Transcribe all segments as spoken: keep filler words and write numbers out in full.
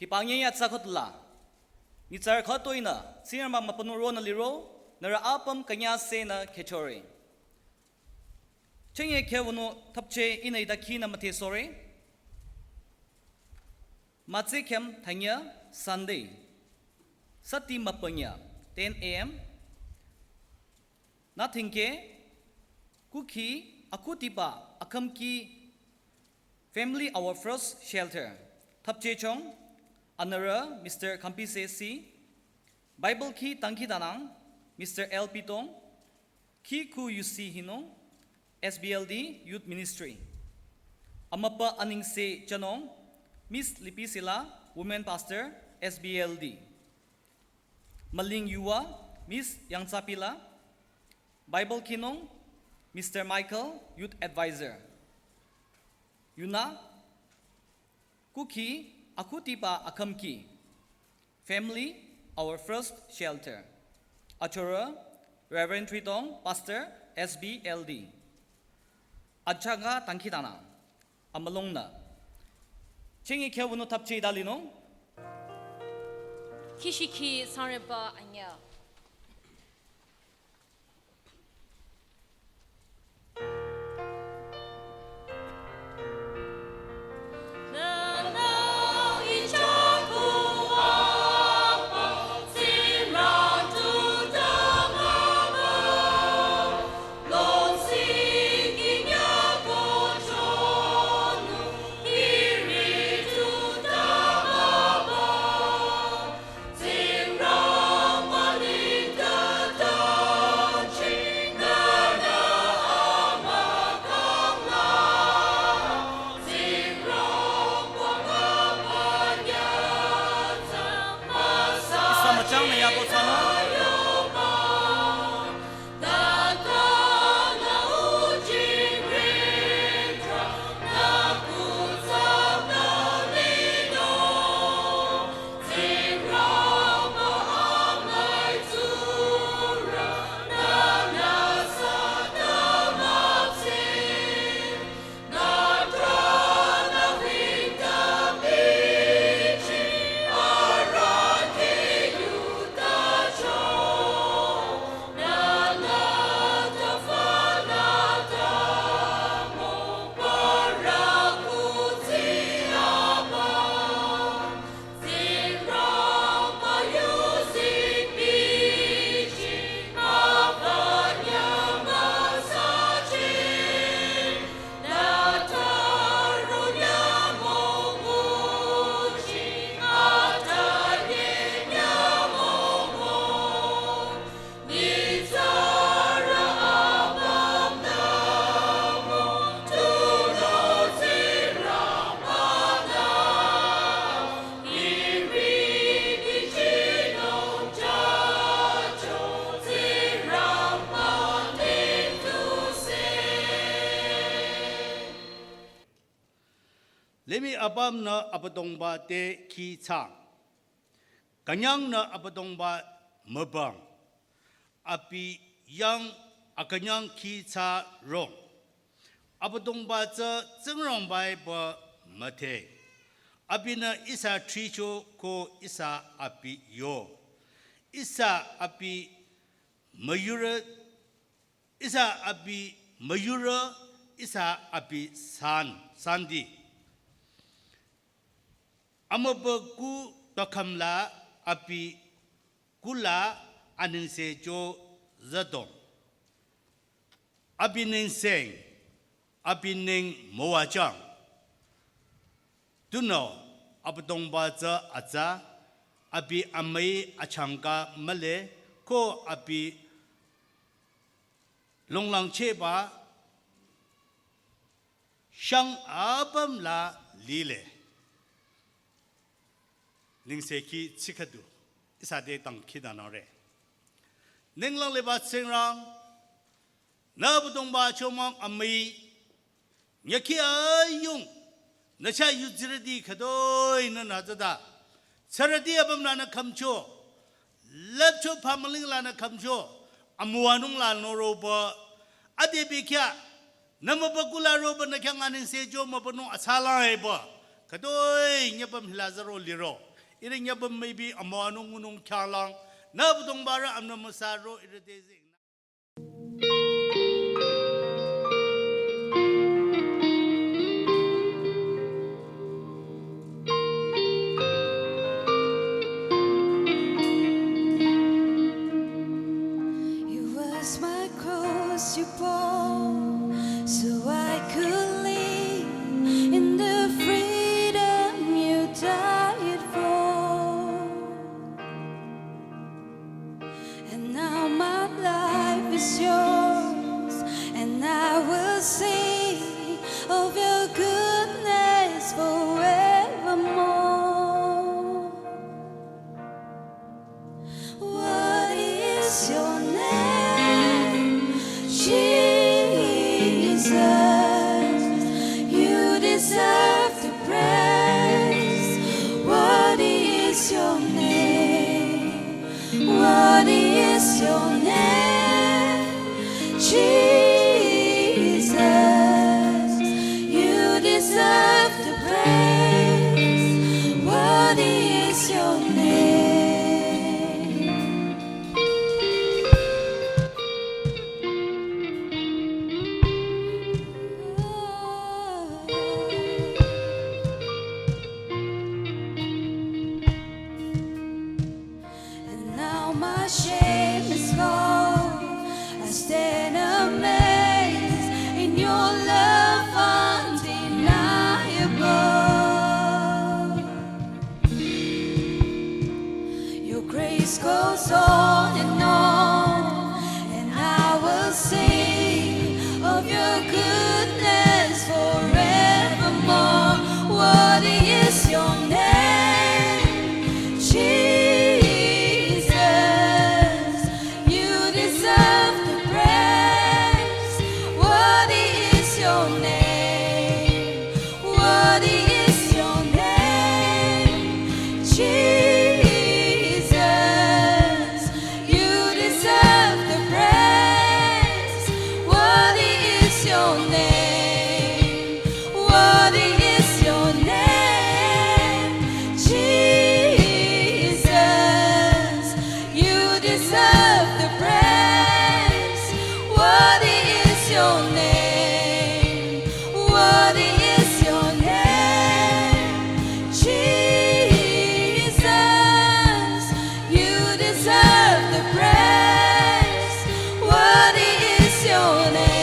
Hiba nyüh atsa khüdula. Nyitsarü khütoi-nü, Tsingrangba mübünung ronü liro, nührü apüm künyangsehnü khehchore. Chünye kheh wünung thapcheh ihnü ita khinü müdhesohre. Mütsi khüm thanyü Sunday. Süti mübünyü, ten A M. Nü thingkeh, kukhi, akhudiba, akhümki, Family Our First Shelter. Thapcheh chong, anürü, Mister Khampise C. Bible khi dangkhidangnang, Mister L P Tong. Khi khu yusi hinung, S B L D Youth Ministry. Amübü anengse jünung, Miss Lipi Sila, Women Pastor, S B L D. Müling yuva, Miss Yangtsapila. Bible khinung, Mister Michael, Youth Advisor. Yunü, kukhi, akhudiba akhümki. Family, Our First Shelter. Achorü, Reverend Tritong, Pastor, S B L D. Achangka dangkhidangnang. Amülungnü. Chünye kheh wünung thapcheh ita linung. Khishikhi sangreba anyüh. Ihsa müchangnü yako thsanung. Limih apümnü Abüdongba te khi thsaang. Künyangnü Abüdongba mübüng. Abi yang akünyang khi thsarong. Abüdongba tsü Tsingrangba-i pü müdhe. Abinü ihsa thricho ko ihsa abi yo. Ihsa abi müyurü, ihsa abi müyurü, ihsa abi san, santi. Amübükuh tükhüm la abi kuh la anengse cho züdong. Abi nengseng, abi neng müwajüng. Tunüo Abüdongba tsü atsa, abi amüi achangka mühle, ko abi longlangchehba shang apüm la lile. Nengsekhi tsikhüdu, ihsa te dangkhidangnangre. Ninglang liba Tsingrang, nü Abüdongba chomang amüi, nyükhi ayung, nü chah yuzirüti khütoi nü nü züda. Tsürüti apüm la nü khümcho, lüpcho phamüling la nü khümcho, amüwanung la nü roba, ade bekhyah, nü mübükuh la roba nü khyang anengse cho mübünung asalang eba. Khütoi nyüpüm hila zaro liro. Ihrü nyüpüm müipi amüwanung ngunung khyanglang. Nü Abüdongba rü amnü müsaro ihrü te zing. It was my cross you bore, so I could live in the freedom you died for. And now my life is yours, and I will sing of your goodness forevermore. Worthy is your name, Jesus. You deserve the praise. Worthy is your name. Worthy is your name, Jesus. You deserve the praise. Worthy is your name. And now my shame is gone. I stand amazed in your love undeniable. Your grace goes on and on, and I will sing of your goodness forevermore. Worthy is your name, Jesus. You deserve the praise. Worthy is your name. Worthy is your name, Jesus. You deserve the praise. Worthy is your name. Worthy is your name, Jesus. You deserve the praise. Worthy is your name. Worthy is your name, Jesus. You deserve the praise. Worthy is your name.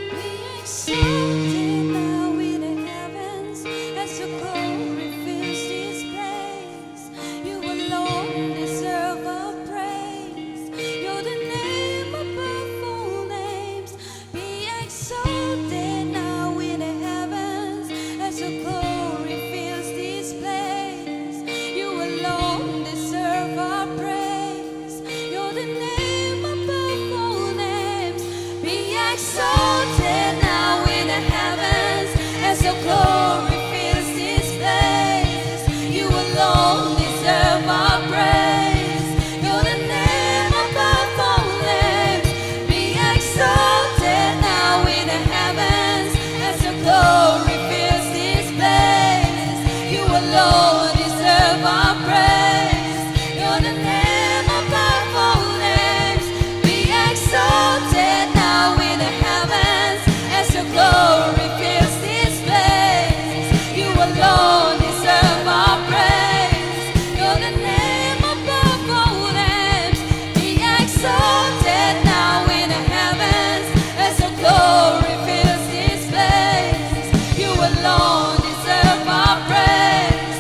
Be exalted now in the heavens as your glory fills this place. You alone deserve our praise. You're the name above all names. Be exalted now in the heavens as your glory fills this place. You alone deserve our praise. You're the name above all names. Be exalted now in the heavens as your glory fills this place. You alone deserve our praise. You're the name above all names. Be exalted now in the heavens as your glory fills this place. You alone deserve our praise. You're the name above all names. Be exalted now in the heavens as your glory fills this place. You alone deserve our praise. You're the name above all names. Be exalted now in the heavens as your glory fills this place. You alone deserve our praise.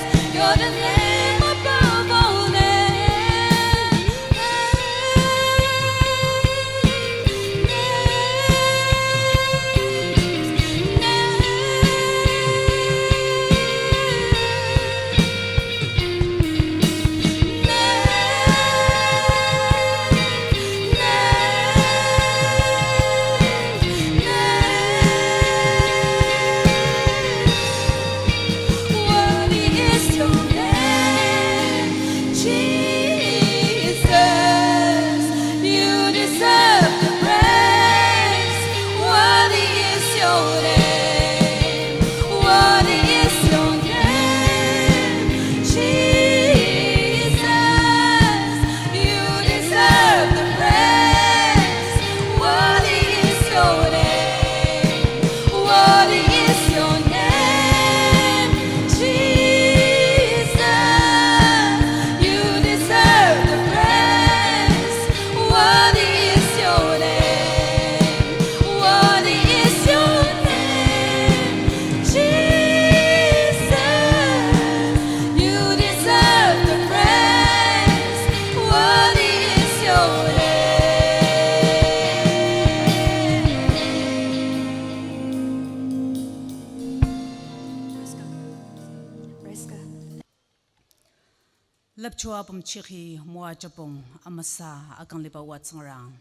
Lüpcho apüm chikhi müwajüpung amüsa akang liba wa Tsingrang.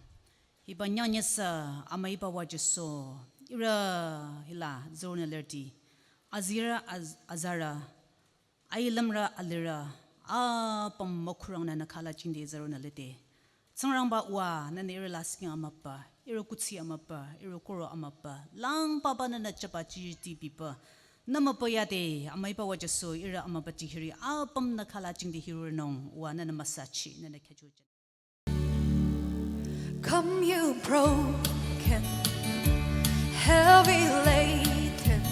Hiba nyangnyesa amüiba wa Jisu. Ihrü hila zürunü lerti. Azirü az-, azarü. Ailümrü alirü. Apüm mükhurang nü nü khala jingde zürunü lete. Tsingrangba wa nünü ihrü lasih amüpa, ihrü kuthsi amüpa, ihrü koro amüpa, lang papa nünü chapa jiti bipa. Nü müpa yade, amüiba wa Jisu ihrü amüpa jihiri, apüm nü khala jingde hirunung, wa nünü müsachi, nünü khechu. Come, you broken, heavy laden.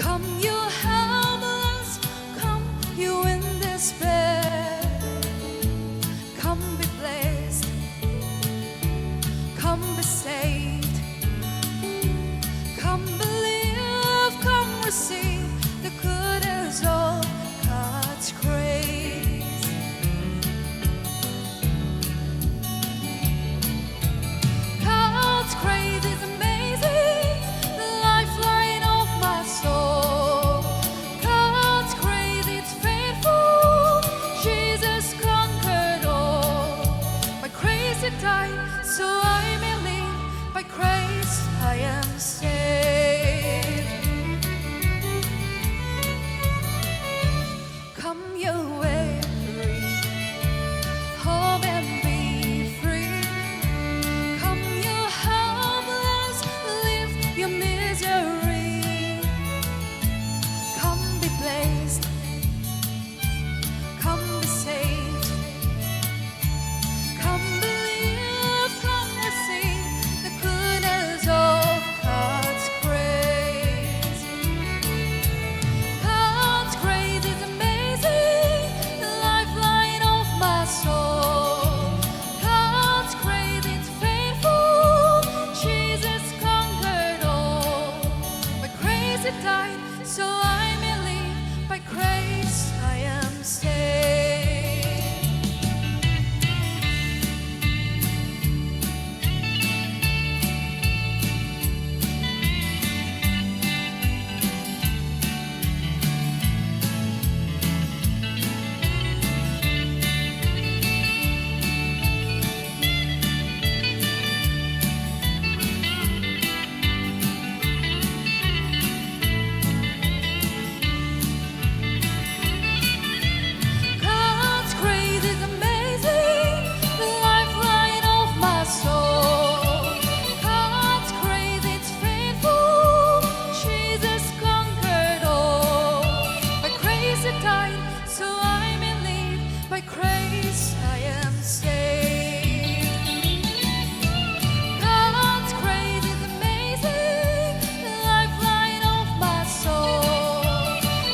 Come, you helpless. Come, you in despair. Come, be blessed. Come, be saved. Come, believe. Come, receive the goodness of God's grace. God's grace is amazing, the lifeline of my soul. God's grace is faithful, Jesus conquered all. By grace he died, so I may live. By grace I am saved. Come, you weary, come and be free. Come, you helpless, leave your misery. Come, be blessed. Come, be saved. Come, believe, come, receive the goodness of God's grace. God's grace is amazing, the lifeline of my soul. God's grace is faithful, Jesus conquered all. By grace he died, so I may live. By grace I am saved. God's grace is amazing, the lifeline of my soul. God's grace is faithful, Jesus conquered all. By grace he died, so I may live. By grace I am saved. God's grace is amazing, the lifeline of my soul.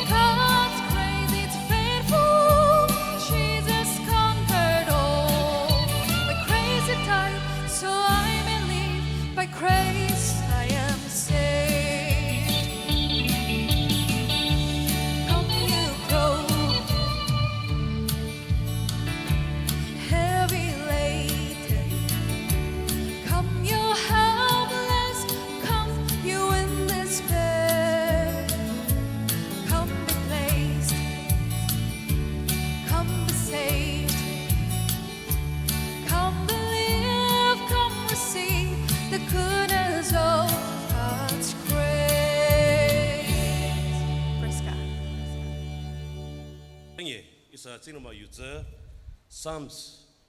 God's grace is faithful, Jesus conquered all. By grace he died, so I may live. By grace I am saved. Come, you broken, heavy laden. Come, you helpless. Come, you in despair. Come, be blessed. Come, be saved. Come, believe, come, receive the goodness of God's grace. Praise God. Tanye, ihsa Tsingrangba yutsa Psalms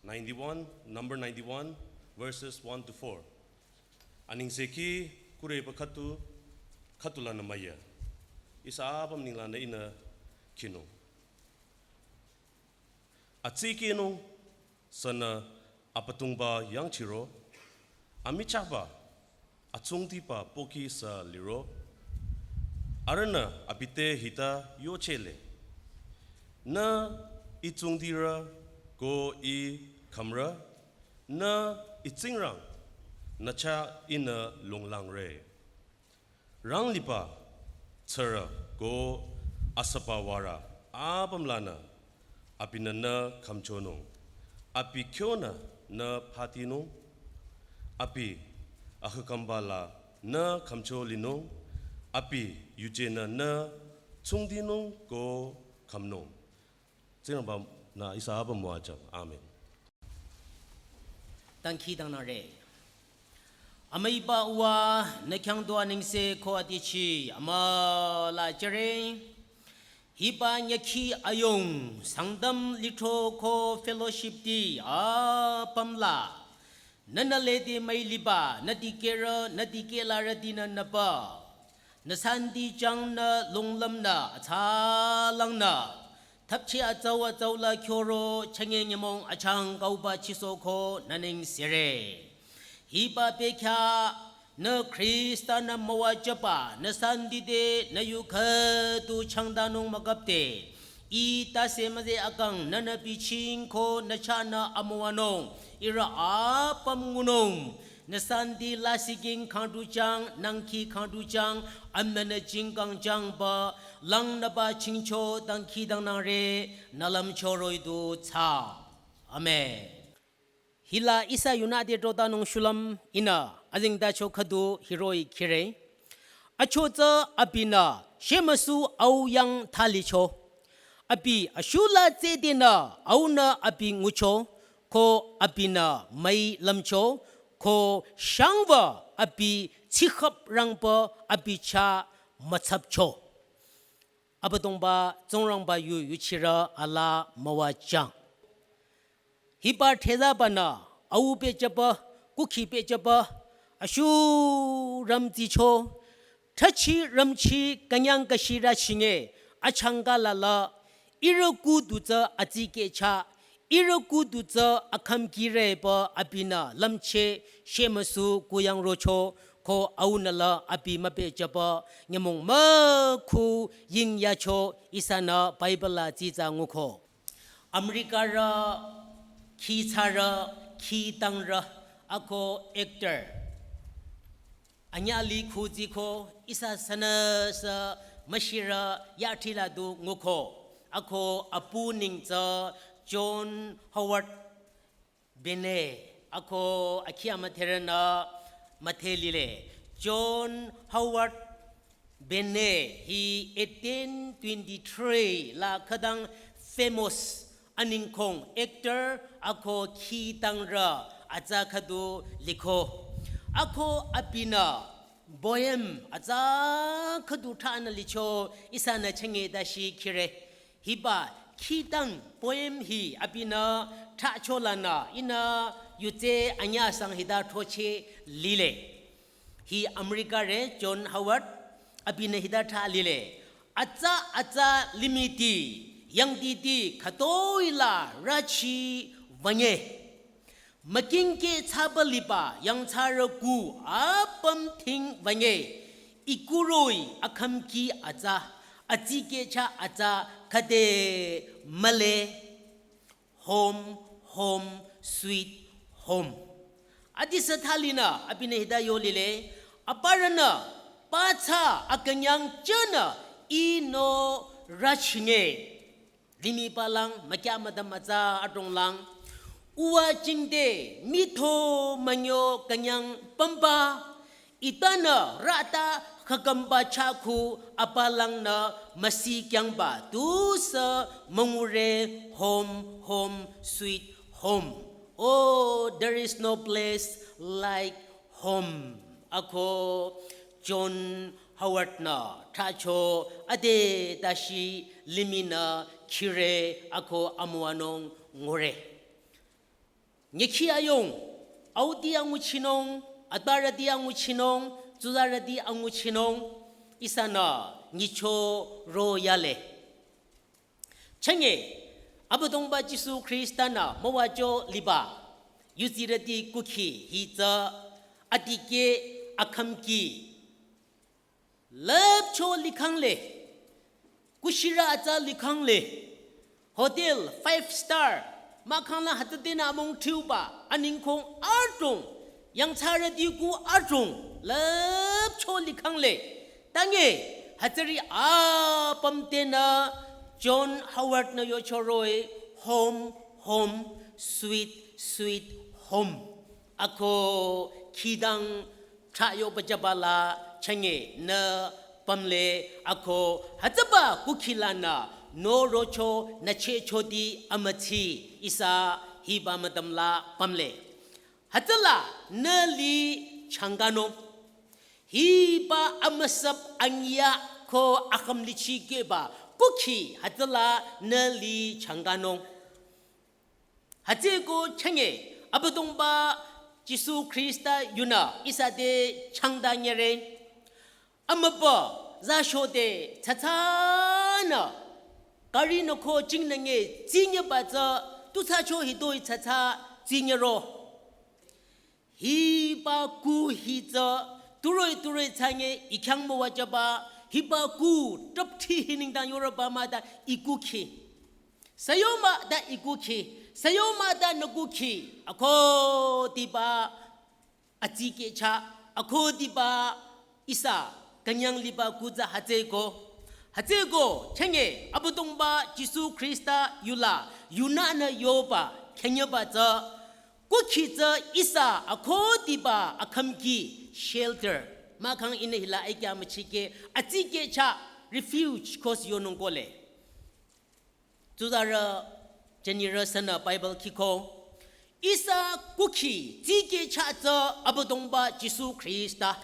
ninety-one, number ninety-one, verses one to four. Aningseki kureba khüdu, khüdu lanü müya. Ihsa apüm ninglanü ihnü khinung. Atsikehnung sünü Abüdongba yangchiro, amichahba atsungdiba pohki sü liro, arühnü abi te hita yochele. Nü I tsungdirü ko I khümrü, nü I Tsingrang, nü chah ihnü longlangre. Rang liba tsürü ko asüba warü apüm lanü abinü nü khümchonung. Abi kyonü nü phatinung. Abi ahükamba la nü khümcho linung. Abi yujenü nü tsungdinung ko khümnung. Tsingrangba nü ihsa apüm müwajüng. Amen. Dangkhidangnangre. Amüiba Uwa, nü khyang dua nengse ko adichi amüla jüre. Hiba nyükhi ayung Sangtam lithro ko fellowshipti apüm la nünü lede müiliba, nü dikehrü, nü dikehlarütinü nüpü, nü santi changnü lunglümnü athsalangnü thapchi atsau atsau la kyoro chünye nyümong achangkauba chiso ko nü nengsere. Hiba bekhyah nü Khrista-nü müwajüba, nü santi te nü yu khüdu changdanung mükapte, ih tase müzeh akang nünü biching ko nü chahnü amüwanung, ihrü apüm ngunung, nü santi lasih king khangdu chang, nangkhi khangdu chang, amünü jingkang changba, langnüba chingcho dangkhidangnangre, nü lümcho roh-i du thsa. Amen. Hila ihsa yunü ade trotanung shulüm ihnü azengtacho khüdu hiroh-i khire. Achotsü abinü shemüsu au yang thalicho. Abi ashula tsedenü aunü abi ngucho, ko abinü müilümcho, ko shangba abi tsikhap rangba abi chah mütsapcho. Abüdongba Tsingrangba yu yuchirü ala müwajüng. Hiba thsabanü au pehjüba, kukhi pehjüba, ashu rümtsicho, thrachi rümchi künyang kashirü chinge, achangka lala, ihrü kudu tsü atsikehcha, ihrü kudu tsü akhümkireba abinü lümcheh shemüsu kuyang rocho, ko aunü la abi müpehjüba nyümong mükhu yingyacho ihsanü Bible la tsitsa nguko. Americarü, khi thsarü, khi tangrü, ako actor. Anyüh li khuziko ihsa sünüsü müshirü yathila du nguko. Ako apu neng tsü John Howard Payne, ako akhi amüdherünü müdhe lile. John Howard Payne hi eighteen twenty-three la khütang famous aningkhong actor ako khi tangrü atsa khüdu liko. Ako abinü poem atsa khüdu thsanü licho ihsanü chünye dashi khire. Hiba khi tang poem hi abinü thsacho lanü ihnü yutse anyüh sang hita throcheh lile. Hi Americarü John Howard abinü hita thsa lile. Atsa atsa limihti, yangtiti khütoi la rüchi wünye. Mükingkeh thsaba liba yangthsarü ku apüm thing wünye. Ikuroh-i akhümki atsa, atsikehcha atsa khüde mühle. Home, home, sweet home. Adisü thalinü abinü hita yo lile, aparünü pathsa akünyang chahnü ihnü rüchinge. Limih palang mükya müdüm atsa adrong lang. Uwa jingte mitho münyo künyang pümba. Itanü rüta khakamba chakhu apalangnü müsi kyangba tusü müngure home, home, sweet home. Oh, there is no place like home. Ako John Howard-nü thsacho ade dashi limihnü khire ako amüwanung ngure. Nyükhi ayung, auti anguchinung, atbarüti anguchinung, tsuzarüti anguchinung, ihsanü nyicho royale. Chünye, Abüdongba Jisu Khrista-nü müwacho liba, yuzirüti kukhi hi tsü, adikeh akhümki. Lüpcho likhangle, kushirü atsa likhangle, hotel five star, mahkhang la hütsütenü among thiuba, aningkhong adrong, yangthsarüti ku adrong, lüpcho likhangle, tange, hütsüri apüm tenü John Howard-nü yocho roh-i, home, home, sweet, sweet home. Ako khidang thsayo bajabala chünye nü pümle ako hütsüba kukhi lanü Norocho nüchehchoti amütsi ihsa hiba müdümla pümle. Hütsüla nü li changkanung. Hiba amüsap anyüh ko akhümlichikehba kukhi hütsüla nü li changkanung. Hütsüeko chünye Abüdongba Jisu Khrista yunü ihsa te changdanyere. Amübü zashode tsatsanü gari nü ko jingnü nge tsinye ba tsü tu thsacho hitoi tsatsa tsinye ro. Hiba ku hi tsü turoi turoi tsanye i khyang müwajüba hiba ku tüpthi hi nengdang yorüba mah ta i kukhi. Süyo mah ta i kukhi, süyo mah ta nü kukhi, akhudiba atsikehcha, akhudiba ihsa künyang liba ku tsü hütsüeko. Hütsüeko chünye Abüdongba Jisu Khrista yula yunünü yoba künyangba tsü kukhi tsü ihsa akhudiba akhümki shelter. Mahkhang ihnü hila aikya müchikeh atsikehcha refuge ko sü yonung kohle. Tsuzarü jünirü sünü Bible khiko. Ihsa kukhi tsikehcha tsü Abüdongba Jisu Khrista.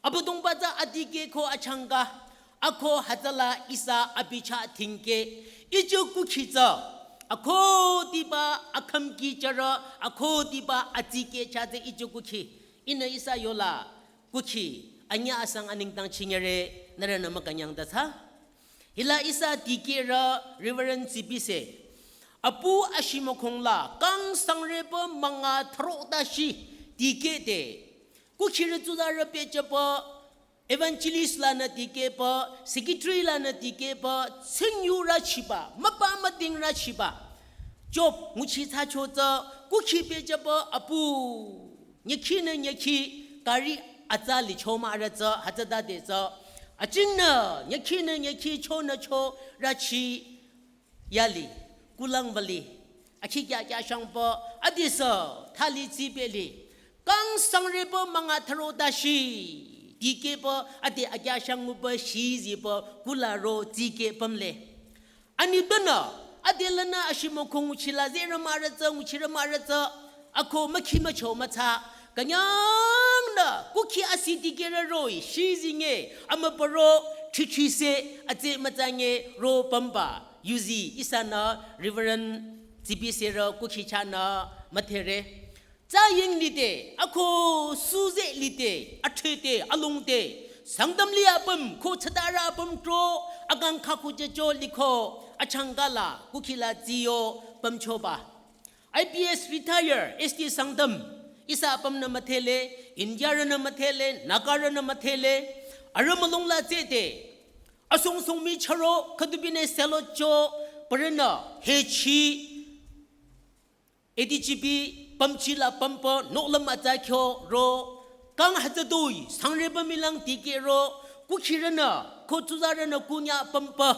Abüdongba tsü adikeh ko achangka. Ako hütsüla ihsa abi chah dhingkeh. Ije kukhi tsü. Akhudiba akhümki jürü. Akhudiba atsikehcha tsü ije kukhi. Ihnü ihsa yola kukhi anyüh asang anengdang chinyere nührünü mükünyang ta thsa. Hila ihsa dikehrü Reverend Tsipise. Apu ashimükhong la kang sangreba münga thüro tashi dikehde. Kukhirü tsuzarü pehjüba evangelist lanü dikehba, secretary lanü dikehba, tsingyurü chiba, müpa müdingrü chiba. Job nguchi thsacho tsü kukhi pehjüba apu. Nyükhinü nyükhi gari atsa licho mah rü tsü hütsütade tsü. Ajingnü nyükhinü nyükhi chonü cho rüchi yali kulang wüli. Akhi kya kya shangpü adisü thali tsipehli. Kang sangreba münga thüro tashi dikehba ade akya shang nguba shiziba kula ro tsikeh pümle. Anitpünü, adelanü ashimükhong nguchila zerü mah rü tsü, nguchirü mah rü tsü, ako mükhi mücho mütsa, künyangnü, kukhi asi dikehrü roh-i, shizi nge, amübü ro, chichise, atse mütsa nge, ro pümba, yuzi, ihsanü, Reverend Tsipise rü kukhi chahnü, müdhere. Tsaying lide, ako suze lide, athete, alungde, Sangtam liya püm, ko chadara püm tro, akang khaku jejo liko, achangkala, kukhila ziyo, pümchoba. I P S retire, S T Sangtam, ihsa pümnü müdhele, India rünü müdhele, Naga rünü müdhele, arü mülungla zede, asong song mi charo, khüdubinü selo cho, parünü, hechi, A D G P pümchila pümpü nohlüm atsa kyo ro, kang hütsütoi, sangreba milang dikeh ro, kukhirünü, ko tsuzarünü kunya pümpü.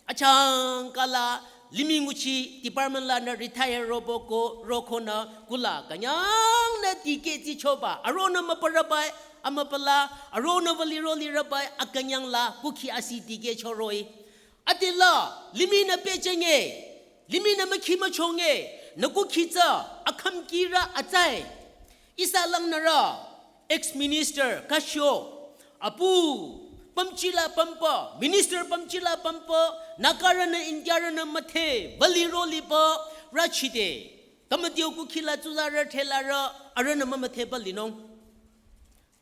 Achangkala, limih nguchi department lanü retire robo ko, ro konü, kula, künyangnü dikeh zichoba, aronü müpürübai, amüpüla, aronü wüli ro lirübai, akünyangla, kukhi asi dikeh choroi. Adela, limihnü pehjünge, limihnü mükhi müchonge, nü kukhi tsü, akhümkirü atsai. Ihsa langnürü, ex-minister, Kasho, apu, pümchila pümpü, minister pümchila pümpü, Nagarünü, Indiarünü müdhe, wüli ro lipü, rüchide, kamadio kukhila tsuzarü thelarü, arünü mümüdheba linung.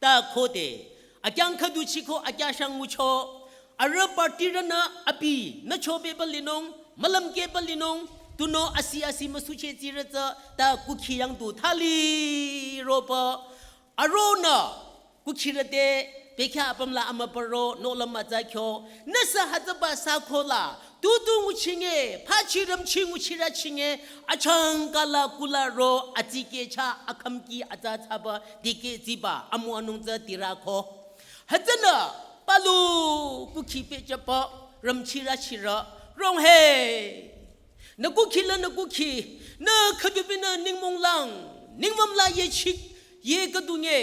Ta khode, akyang khüdu chiko akya shang ngucho, arüh party rünü abi, nü chobeba linung, mülümkehba linung, tunüo asi asi müsuche tsirü tsü, ta kukhi yang tu thali roba, aronü, kukhirü te, bekhyah apümla amüpüro, nohlüm atsa kyo, nüsü hütsüba sa kola, tutu nguchinge, phachi rümchi nguchirü chinge, achangkala kula ro, atsikeh cha, akhümki atsa tsaba, dikeh ziba, amu anung tsü tirü ko. Hütsünü, palu, kukhi pehjüpü, rümchirü chirü, rong he. Nü kukhi la nü kukhi, nü khüdubinü ningmong lang, ningmüm la yechik, ye khüdunge,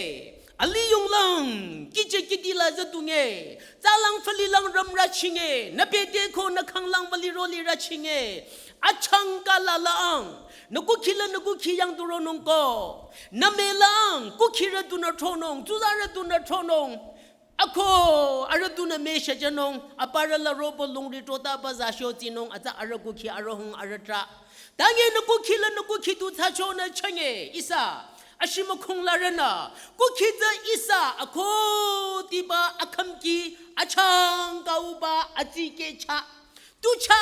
Aliyunglang, kiche kiti la zatunge, tsalang falilang ramra chinge, nü pete ko nü khanglang valiro lira chinge, achangka la laang, nü kukhi la nü kukhi yang turonung ko, nü melang, kukhi ra tunü tronung, tuzara tunü tronung, ako, ara tunü me shajanung, apara la robo lungri tota ba za sho tinung, atsa ara kukhi ara hung ara tra. Tange nü kukhi la nü kukhi tu tsa cho nü change, ihsa, ashima khung la rana, kukhi tsa ihsa, ako, tiba, akham ki, achangka uba, atsi ke cha, tu cha,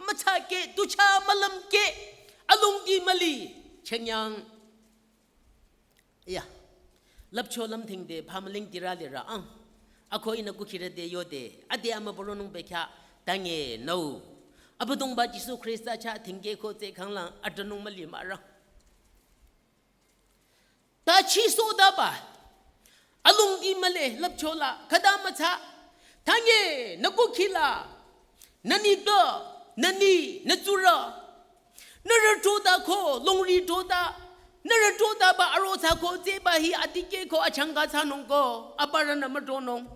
matsa ke, tu cha, malam ke, alung di mali, chengyang. Ya. Lapcho lamthing de pamaling tira lira ang. Ako ina kukhira de yo de. Ade ama boronung bekya tange no. Abadongba Jisu Krista cha thingke ko tse khanglang adanung mali mara. Ta chi so da ba. Alung di male lapcho la kada matsa. Tange nü kukhi la. Nü ni to, nü ni, nü tsura. Nü rü tota ko, lungri tota. Nü rü tota ba aro tsa ko, tse ba hi atike ko, achangka tsa nung ko, apara nü ma to nung.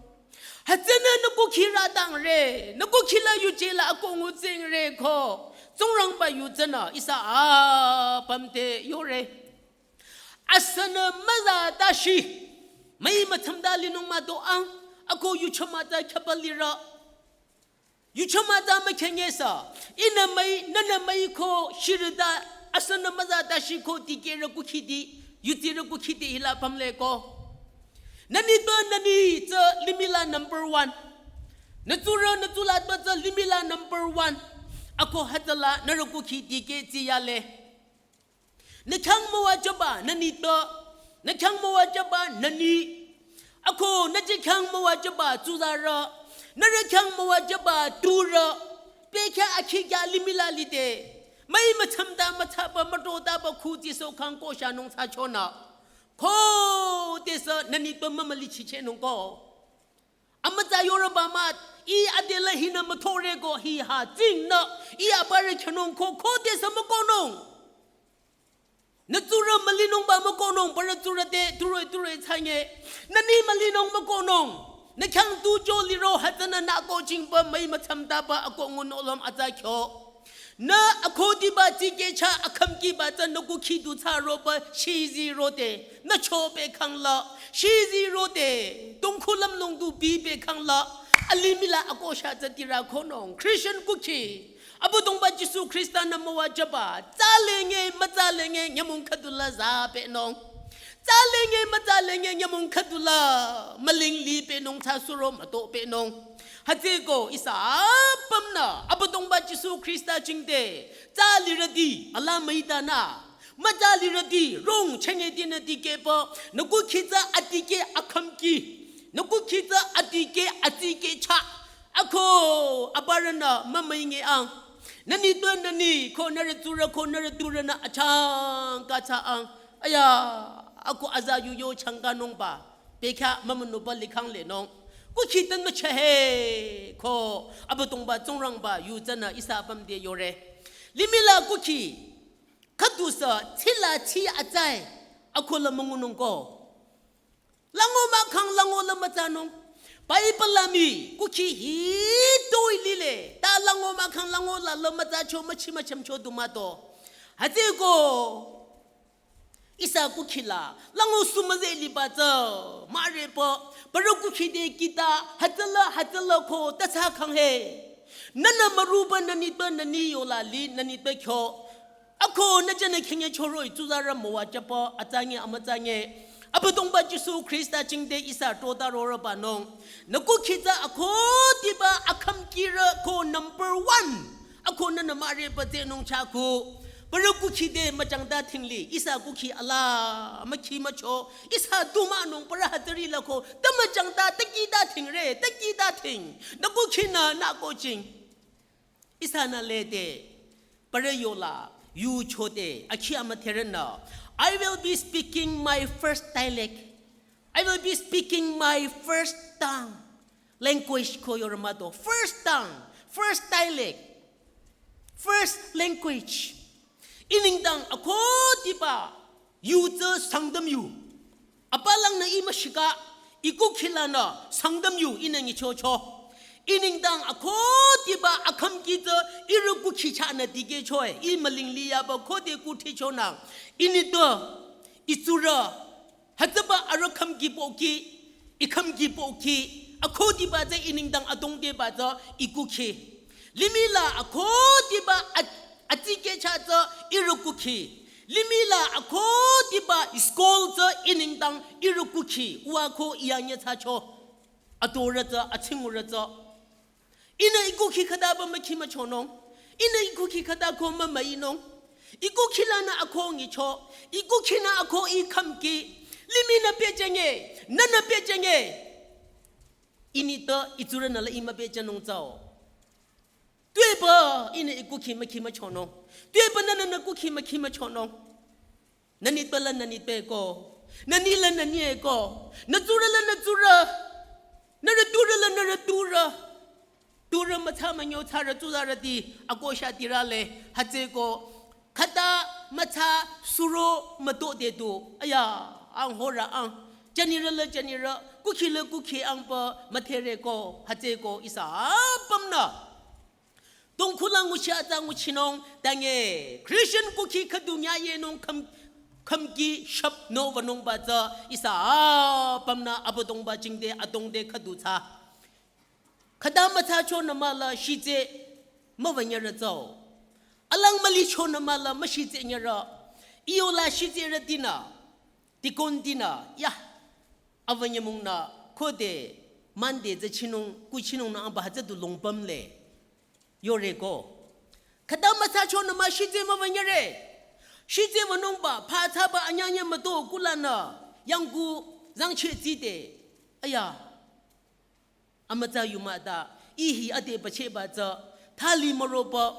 Hatsana nü kukhi ra tang re, nü kukhi la yuje la ako ngu tseng re ko. Tsingrangba yu tsana, ihsa apam te yo re. Asana maza tashi, mai matsam da linung ma to ang, ako yu chama ta khapa lira. Yu chama ta ma khenge sa, ina mai, nana mai ko shirida, asana maza tashi ko tikera kukhidi, yutira kukhidi hila pamle ko. Nü ni to nü ni tsa limila number one. Nü tsura nü tsula to tsa limila number one. Ako hatala nü ra kukhidi ke tsi yale. Nü khyang mawa jaba nü ni to. Nü khyang mawa jaba nü ni. Ako nü je khyang mawa jaba tsuzara. Nü ra khyang mawa jaba tura. Pe kya akhi kya limila lide. Mai matsam da matsa ba ma to da ba khu ti so khang ko sha nung sa chona. Ko te sa nü ni to ma mali chi che nung ko. Amatsa yoraba ma, i adela hina matore ko hi ha tsing na, i apare khanong ko ko te sa makonong. Nü tsura malinung ba makonong, para tsura te, turoi, turoi tsanye. Nü ni malinung makonong. Nü khyang tu jo liro hatsana nü ko ching ba mai matsam da ba ako ngun olam atsa kyo. Nü akhoti ba tsi ke cha akham ki ba tsa nü kukhi du tsa ro ba shizi ro te. Nü cho pe khang la. Shizi ro te. Tong khulam long du bi pe khang la. Alimila ako sha tsa tira khonong. Christian kukhi. Abadongba Jisu Krista nü mawa jaba. Tsa lenge, ma tsa lenge, nyamung khadula za pe nong. Tsa lenge, ma tsa lenge, nyamung khadula. Maling li pe nong, tsa suro mato pe nong. Hütsüko ihsa apümnü Abüdongba Jisu Khrista jingte tsa lirüti ala müitanü, mütsa lirüti rong chünye tinü dikehpü, nü kukhi tsü adikeh akhümki, nü kukhi tsü adikeh atsikecha, ako aparünü mümüinge ang. Nü nitpü nü ni ko nührü tsurü ko nührü turünü achangka thsa ang. Aya, ako aza yu yo changkanungba. Bekhyah mümünüpü likhang lenung. Kukhi tün mücheheko, Abüdongba Tsingrangba yu tsünü ihsa apüm te yore. Limihla kukhi khüdusü thsila thsi atsai, akola müngunungko. Lango mahkhang lango la mütsanung. Bible la mii kukhi hitoi lile. Ta lango mahkhang lango la la mütsacho müchi müchümcho du mah to. Hütsüko ihsa kukhila, lango sü müzeh liba tsü, mürepü, parü kukhi te kita, hütsüla, hütsüla ko, ta thsakhang he. Nünü müruba nü nitpü nü ni yola li, nü nitpü kyo. Ako nü jünü khenye choroi, tsuzarü müwajüpü, atsange, amütsange. Abüdongba Jisu Khrista jingte ihsa tota rorübanung. Nü kukhi tsü akhudiba akhümkirü ko number one. Ako nünü mürepü tsehnung chako. Parü kukhi te müchangta thingli, ihsa kukhi ala, mükhi mücho, ihsa du mahnung parü hütsüri la ko, ta müchangta, ta kita thingre, ta kita thing. Nü kukhinü nü ko jing. Ihsanü lede, parü yola, yu chode, akhi amüdherünü. I will be speaking my first dialect. I will be speaking my first tongue. Language ko yorü mah to. First tongue, first dialect, first language. I nengdang akhudiba yu tsü Sangtam yu. Apalangnü ih müshika, ih kukhi lanü Sangtam yu ihnü nyichocho. Ih nengdang akhudiba akhümki tsü ihrü kukhi chahnü dikehchoe, ih müling liyaba khode kuthichonang. Ihnü to, ih tsurü, hütsüba arüh khümki pohki, ih khümki pohki, akhudiba tsü ih nengdang adongdeba tsü ih kukhi. Limih la akhudiba a-, adikehcha tsü ihrü kukhi. Limih la akhudiba school tsü ih nengdang ihrü kukhi. Uwa ko ih anyethsacho. Adorü tsü, achingurü tsü. Ihnü ih kukhi khütaba mükhi müchonung. Ihnü ih kukhi khüta ko mümüinung. Ih kukhi lanü akhu nyicho. Ih kukhinü akhu ih khümki. Limihnü pehjenge. Nünü pehjenge. Ihnü to ih tsurünü la ih müpehjünung tsüo. Tuepü ihnü ih kukhi mükhi müchonung. Tuepü nünü nü kukhi mükhi müchonung. Nü nitpü la nü nitpü ko. Nü ni la nü ni ko. Nü tsurü la nü tsurü. Nührü turü la nührü turü. Turü mütsa münyo tsarü tsuzarüti akosha tirale. Hütsüeko. Khüta mütsa suro müto de tu. Aya, ang horü ang. Jünirü la jünirü. Kukhi la kukhi ang pü müthere ko. Hütsüeko ihsa apümnü. Tongkhulang nguchi atsa nguchinung, tange, Christian kukhi khüdu nyayenung khüm-, khümki shap no wünungba tsü, ihsa apümnü Abüdongba jingte adongde khüdu tsü. Khüta mütsa chonü mah la shitse müwünyürü tsüo. Alang müli chonü mah la müshitse nyürü. Iyo la shitserütinü. Deacon tinü, ya, awü nyümong nü, khode, Monday tsü chinung, ku chinung nü amba hütsü du longpüm le. Yore ko. Khüta mütsa chonü mah shitse müwünyüre. Shitse wünungba, pha thsaba anyünyü müto kulanü, yangku, zangcheh tside. Aya. Amütsa yu mah ta, ih hi ade pacheba tsü, thali müroba,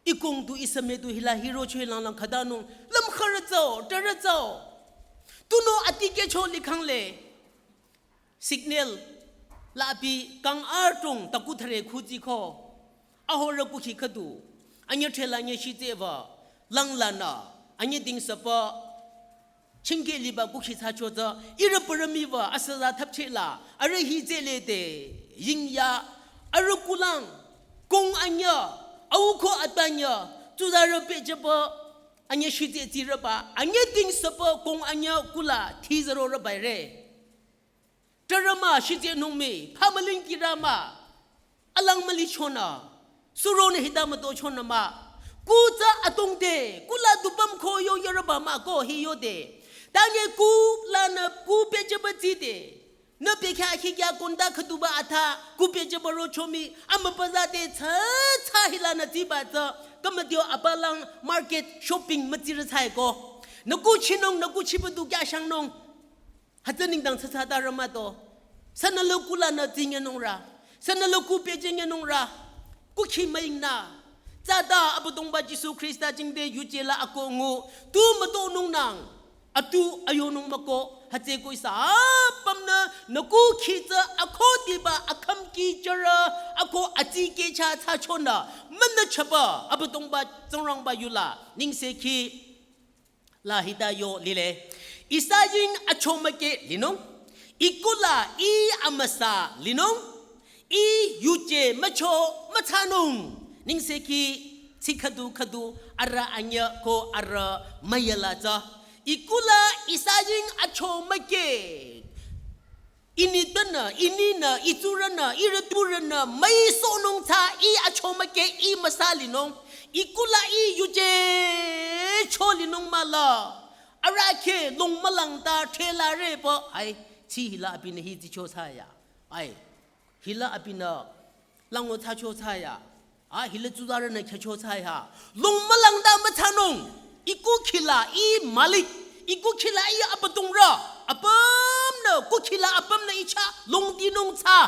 ih kong tu ih same tu hila hiro choi langlang khütanung, lümkhürü tsüo, türü tsüo. Tunüo adikehcho likhang le, signal, la abi kang artung taku thare khuzi ko, ahorü kukhi khüdu, anyü thela nyü shitse wü, langlanü, anyü dingsüpü, chingke liba kukhi thsacho tsü, ihrü pürümi wü asüza thapcheh la, arüh hi tsele de, yingya, arüh kulang, kong anyü, au ko atanyü, tsuzarü pehjüpü, anyü shitse tsirüba, anyü dingsüpü kong anyü kula thizarorüba re. Türü mah shitse nung mi, phamüling kirü mah. Alang müli chonü. Suronü hita müto chonü mah. Ku tsü atongde, kula dupüm ko yo yürüba mah ko hi yode. Tange kulanü ku pehjüba tside. Nü pehkya khikya konda khüduba atha, ku pehjüba ro chomi, amüpüza de tsü tsü hilanü tsiba tsü. Kamadio abalang market shopping mütsirü tsai ko. Nü ku chinung, nü ku chiba du kya shangnung. Hütsü nengdang tsatsa ta rü mah to. Sünü lo kulanü tsinyünung rü. Sünü lo ku pehjünyünung rü. Kukhi müingnü. Tsüta Abüdongba Jisu Khrista jingte yuje la akoh ngu. Tu mütonung nang. Atu ayonung mükoh. Hütsüeko ihsa apümnü nü kukhi tsü akhudiba akhümki jürü. Akoh adikehcha thsachonü. Münü chaba. Abüdongba Tsingrangba yula. Nengsekhi. La hita yo lile. Ihsa ying achomükeh linung. Ih kula ih amüsa linung. Ih yuje mücho mütsanung. Nengsekhi tsi khüdu khüdu arüh anyü ko arüh müyala tsü. Ih kula ihsa ying achomükeh. Ihnü tünü, ihnü, ih tsurünü, ihrü turünü, müisohnung tsü, ih achomükeh, ih müsa linung, ih kula ih yuje cho linung mah la. Arahkheh, long mülang ta, thela re pü, ai, tsi hila abinü hi tsicho thsaya. Ai, hila abinü, lango thsacho thsaya. A hila tsuzarünü khyücho thsai ha. Long mülang ta mütsanung. Ih kukhi la ih malik. Ih kukhi la ih abüdongrü. Apümnü kukhi la apümnü ih chah longdinung tsü.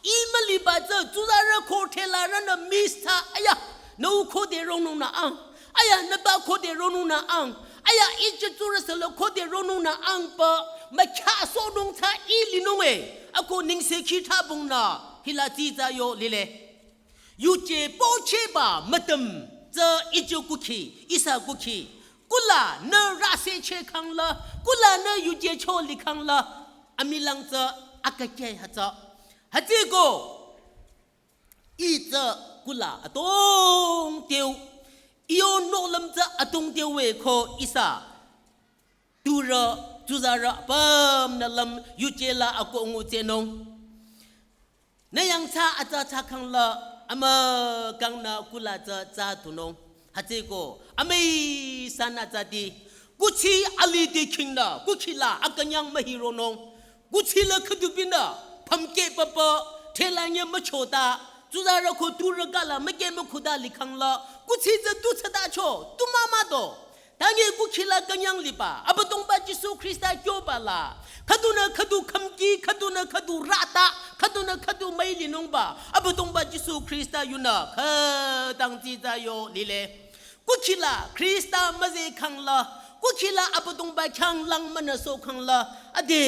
Ih müliba tsü tsuzarü ko thelarünü miss thsa. Aya. Nü u khode ronung nü ang. Aya nü ba khode ronung nü ang. Aya ih tsü tsurü sü la khode ronung nü ang pü. Mükhyah sohnung tsü ih linung e. Akoh nengsekhi thabong nü. Hila tsitsa yo lile. Yuje pochehba mütüm tsü iju kukhi, ihsa kukhi, Kulanü rase che khangla, kulanü yuje cho li khangla, amilang tsü akakye hütsü. Hütsüko, itsü kula atong teu, iyo nohlüm tsü atong teu we ko ihsa. Turü, tsuzarü, apümnü lüm yuje la ako ngu tsenung. Nü yangthsa atsa thsa khangla, amükangnü kula tsü tsü tunung. Hütsüko, amüi sanü tsüti. Kuthsi aliti khingnü, kukhila akünyang mühironung. Kuthsila khüdubinü, phamke papa, thelanye müchota. Tsuzarü ko turü kala, müke mükhuda li khangla. Kuthsi tsü tu tsada cho, tu mama do. Tangi kukhila künyang liba, Abüdongba Jisu Khrista kyoba la. Khüdunü khüdu khamki, khüdunü khüdu rata, khüdunü khüdu müi linungba. Abüdongba Jisu Khrista yunü, khütang tsitsa yo lile. Kukhila, Khrista müze khangla. Kukhila, Abüdongba khyang lang münüso khangla. Ade,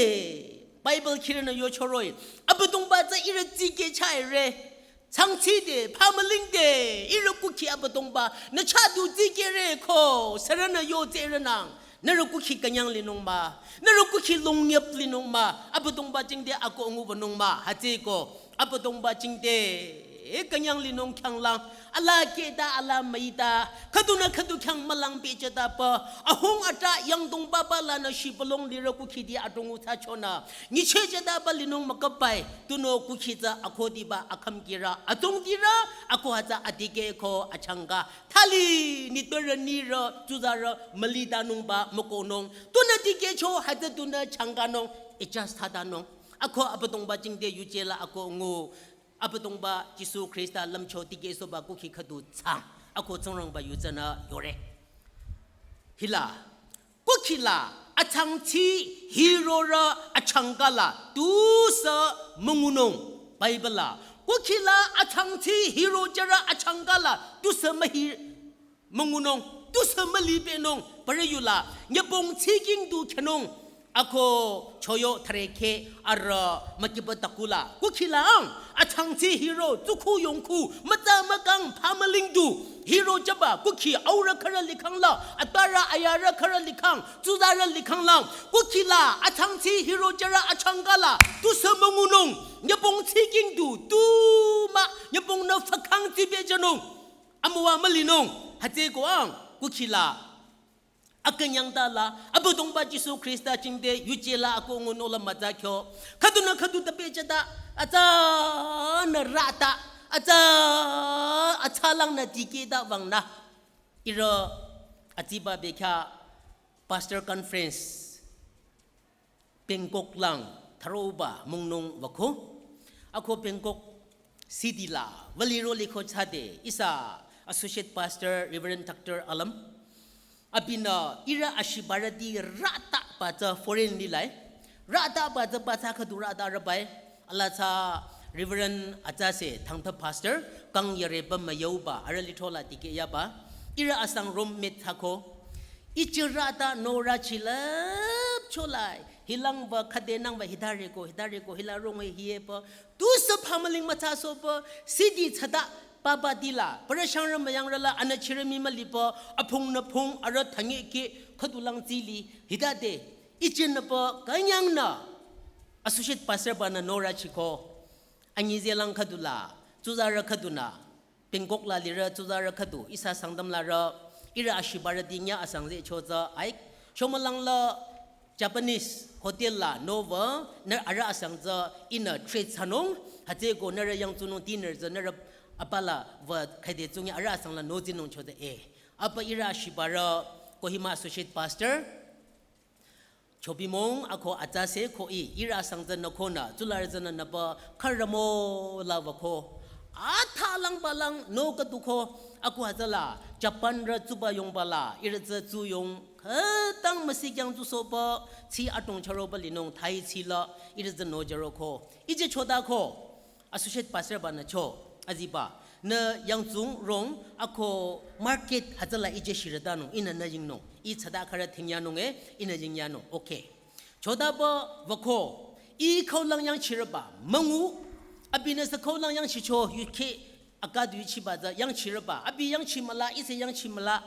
Bible khirünü yo choroi. Abüdongba tsü ihrü tsike chaire. Changchide, phamülingde, ihrü kukhi Abüdongba, nü chadu dikere ko, sürünü yo tserenang, nührü kukhi künyang linung ma, nührü kukhi longyap linung ma, Abüdongba jingde ako ngubanung ma, hütsüko, Abüdongba jingde, künyang linung khyanglang, ala keda, ala müita, khüdunü khüdu khyang mülang pehjata pa, ahung ata yangdong baba lanü shibülung lirü kukhidi adong uta chonü, nyichehjata ba linung makapai, tunüo kukhi tsü akhodiba akhümkirü, atongdirü, ako hütsü adikeh ko achangka. Thali nitpürü nirü, tsuzarü, mülitanungba mükohnung. Tunü dikehcho hütsü tunü changkanung, adjust thsatanung. Ako Abüdongba jingde yuje la ako ngu. Abüdongba Jisu Khrista lümcho dikehsohba kukhi khüdu tsang. Ako Tsingrangba yu tsünü yore. Hila, kukhila achangchi hirorü achangkala tusü müngunung Bible la. Kukhila achangchi hirojürü achangkala tusü mühi müngunung, tusü mülibenung, parü yula, nyübong tsiking du khenung, ako choyo thareke arü mükiba takula. Kukhila ang, achangchi hiro, tsukhu yongkhu, mütsa mükang phamüling du, hiro jüba, kukhi aurü khürü likhangla, atbarü ayarü khürü likhang, tsuzarü likhanglang, kukhila, achangchi hiro jürü achangkala, tusü müngunung, nyübong tsiking du, tu ma, nyübongnü fakang tsibejünung. Amüwa mülinung, hütsüko ang, kukhila. Akünyang tala, Abüdongba Jisu Khrista jingde, yuje la ako ngunü la mütsa kyo. Khüdunü khüdu tapejata, atsanü rata, atsa, atsalangnü dikehta wangna. Ihrü, atsiba bekha, Pastor Conference. Bangkok lang tharoba müngnung wüko. Ako Bangkok city la wüliro liko thsade ihsa Associate Pastor Reverend Doctor Alam. Abinü ihrü ashibarüti rata ba tsü foreign lilai. Rata ba tsü ba tsü khüdu rata rübai. Ala tsü Reverend atsase thangta Pastor kang yareba müyauba arüh lithola dikehyaba. Ihrü asang roommate thsako. Ichirata nora chilap cholai. Hilang ba khade nang ba hitareko, hitareko, hila rong e hiye pa. Tusü phamüling mütsasohba, city thsada, papa dila. Parü shangrü müyangrü la, anü chirü mi müliba, aphungnü phung, arüh thangeke, khüdulang tsili, hitade. Ichinü pa, künyangnü. Associate Pastor banü nora chiko. Anyi zelang khüdula, tsuzarü khüdunü. Bangkok la lirü tsuzarü khüdu, ihsa Sangtam larü, ihrü ashibarüti nya asang ze cho tsü, ai, shomülang la Japanese hotel la nowü, nü arüh asang tsü, ihnü treat thsanung, hütsüko nührü yangtsunung dinner tsü, nührü apala wü khüde tsungi arüh asang la nozinung cho tsü, eh. Apa ihrü ashibarü, Kohima Associate Pastor, Chobimong ako atsase ko i, ihrü asang tsünü konü, tsularü tsünü nüba, kharamo la wüko. Athalang balang, no katuko, ako atsala, Japan rü tsuba yongba la, ihrü tsü tsu yong, khütang müsikyang tsusohba, tsi atong charoba linung, thai tsi la, ihrü tsü no jaroko. Ije chodako, Associate Pastor banü cho, aziba, nü yangtsung rong, ako market hütsüla ije shirütanung, ihnü nü yingnung, i tsada khürü thingyanung e, ihnü yingyanung, okay. Chodaba wüko, i khaulang yangchirüba, müngu, abinü sü khaulang yangchicho, yuke, akadu yuchiba tsü, yangchirüba, abi yangchimüla, ise yangchimüla,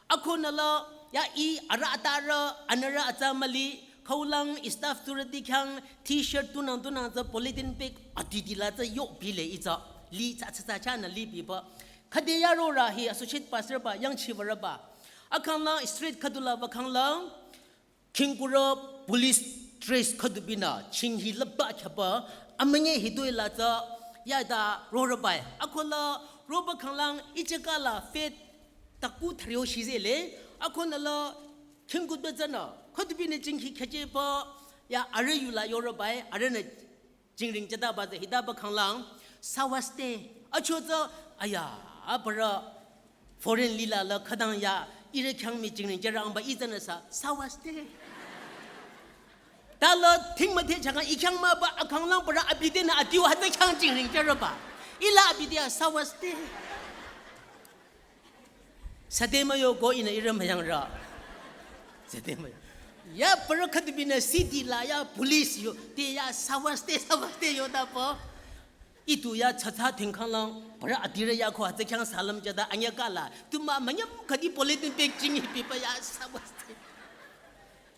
akonü la, Ya i arüh atarü, anürü atsa müli, khaulang i staff tsurüti khyang, T-shirt tunang tunang tsü polythene bag, adidi la tsü yo bile i tsü, li tsü tsü tsü chanü li biba. Khüde ya rorü hi associate pastor ba, yangchibarü ba. Akhanglang street khüdula ba khanglang, khingkurü police dress khüdubinü, ching hi lüpba khaba, amünye hi doi la tsü, ya da rorü bai. Akola roba khanglang, icheka la fet, taku thario shizele, akonü la, khingku da tsünü, khüdubinü ching hi khacheba, ya arüh yula yorü bai, arühnü jingring jüdaba tsü hidaba khanglang, sawaste, acho tsü, aya, aparü, foreign lila la khüdang ya, ire khyang mi jingring jürü angba i tsünü sa, sawaste. Ta la, thing müdhe chakang i khyang müba, akhanglang parü abi tenü adiu hütsü khyang jingring jürü ba. Ila abi te ya, sawaste. Sade müyo ko ihnü ire müyangrü. Sade müyo. Ya parü khüdubinü city la ya police yo, te ya sawaste, sawaste yo da po. Itu ya tsü tsü thingkhanglang, parü adirü ya ko hütsü khyang salam jüda anyüh kala. Tuma münyüm khüdi polythene bag ching hi biba ya sawaste.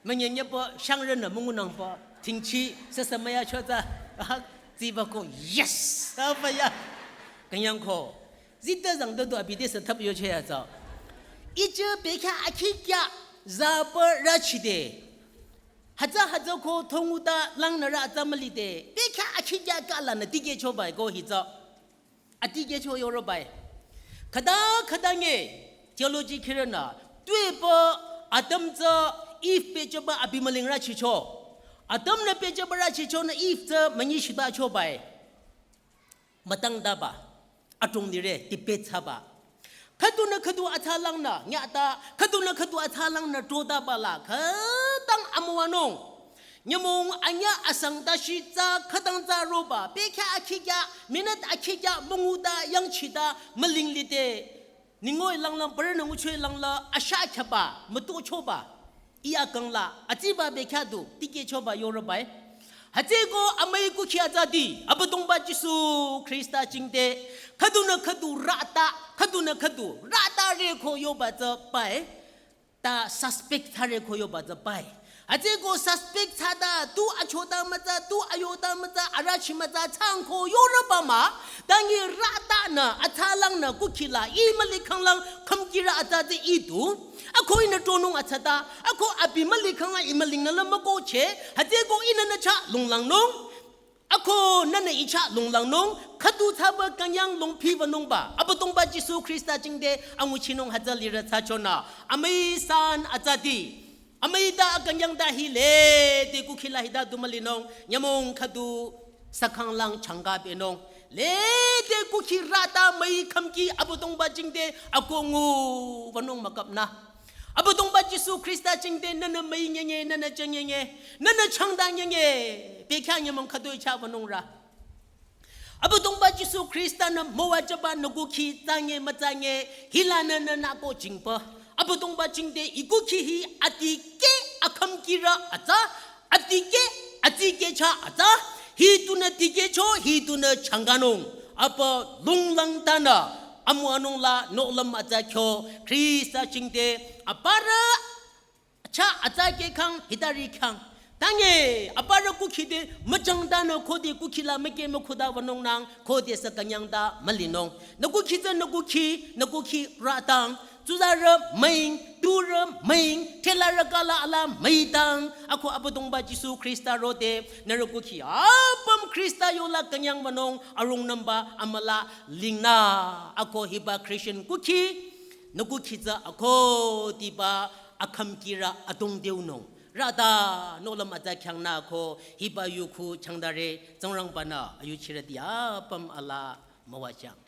Münye nye po, shangrünü müngunang po, tingchi, sasa müya chota, ah, ziba ko, yes, apa ya, künyang ko. Zita zang dodo abi te sa thap yo che ya tsü. Iche bekha akhikya, zapa rachide. Hütsü hütsü ko thonguta langnürü atsa mülide. Bekha akhikya kala nü dikehcho bai ko hi tsü. Adikehcho yorü bai. Khüda khüda nge theology khirünü. Tuepü Adam tsü Eve pehjüba abi müling rachicho. Adam nü pehjüba rachicho nü Eve tsü münyi shitacho bai. Mütang daba. Atung dire debate thsaba. Khüdunü khüdu atsa langnü nyata, khüdunü khüdu atsa langnü trodaba la, khütang amüwanung. Nyümong anyüh asang tashi tsü khütang tsü roba, bekha akhikya, minute akhikya, münguda yangchida, müling lide. Ningoi langlang, parünü nguchoi langla, asha khyaba, mütochoba. Iya kangla, atsiba bekha du, dikehchoba yorü bai. Hütsüko amüi kukhi atsati, Abüdongba Jisu Khrista jingte, khüdunü khüdu rata, khüdunü khüdu rata re ko yoba tsü bai. Ta suspect thsare ko yoba tsü bai. Hütsüko suspect thsata, tu achota mütsa, tu ayota mütsa, arachi mütsa, tsang ko yorü ba mah, tangi rata nü, atsa langnü kukhi la, i müli khanglang, khümkirü atsati i du. Ako ihnü tronung atsata, ako abi müli khanglang i müling nü la mükohche, hütsüko ihnü nü chah lunglangnung. Ako nünü i chah lunglangnung, khüdu thsaba künyang lungphi wünungba, Abüdongba Jisu Khrista jingte anguchinung hütsü lirü thsachonü, amüi san atsati, amüi ta akünyang ta hi lede kukhi la hita du mülinung, nyümong khüdu sakhanglang changa benung, lede kukhi rata müi khümki Abüdongba jingte ako ngu wünung mükapnü. Abüdongba Jisu Khrista jingte nünü müi nyenye, nünü jeng nyenye, nünü changda nyenye, bekha nyümong khüdu i chah wünungrü. Abüdongba Jisu Khrista nü müwajüba nü kukhi tsange mütsange, hila nünü nü ko jingpü. Abüdongba jingte i kukhi hi adikeh akhümkirü atsa, adikeh, adikeh chah atsa, hi tunü dikehcho, hi tunü changanung. Apa lunglang tanü, amüwanung la nohlüm atsa kyo, Khrista jingte, aparü chah atsa keh khang, hitari khang. Tange, aparü kukhi te, müchang tanü khode kukhi la mükeh mükhuda wünungnang, khode sa künyang ta mülinung. Nü kukhi tsü nü kukhi, nü kukhi ratang. Tsuzarü müing, turü müing, thelarü kala ala müitang. Ako Abüdongba Jisu Khrista rode, nührü kukhi apüm Khrista yola künyang wünung, arungnümba amüla lingnü. Ako hiba Christian kukhi, nü kukhi tsü ako diba akhümkirü adong deunung. Rata nohlüm atsa kyangnü ako hiba yu khu changdare Tsingrangba-nü ayuchirüti apüm ala müwajüng.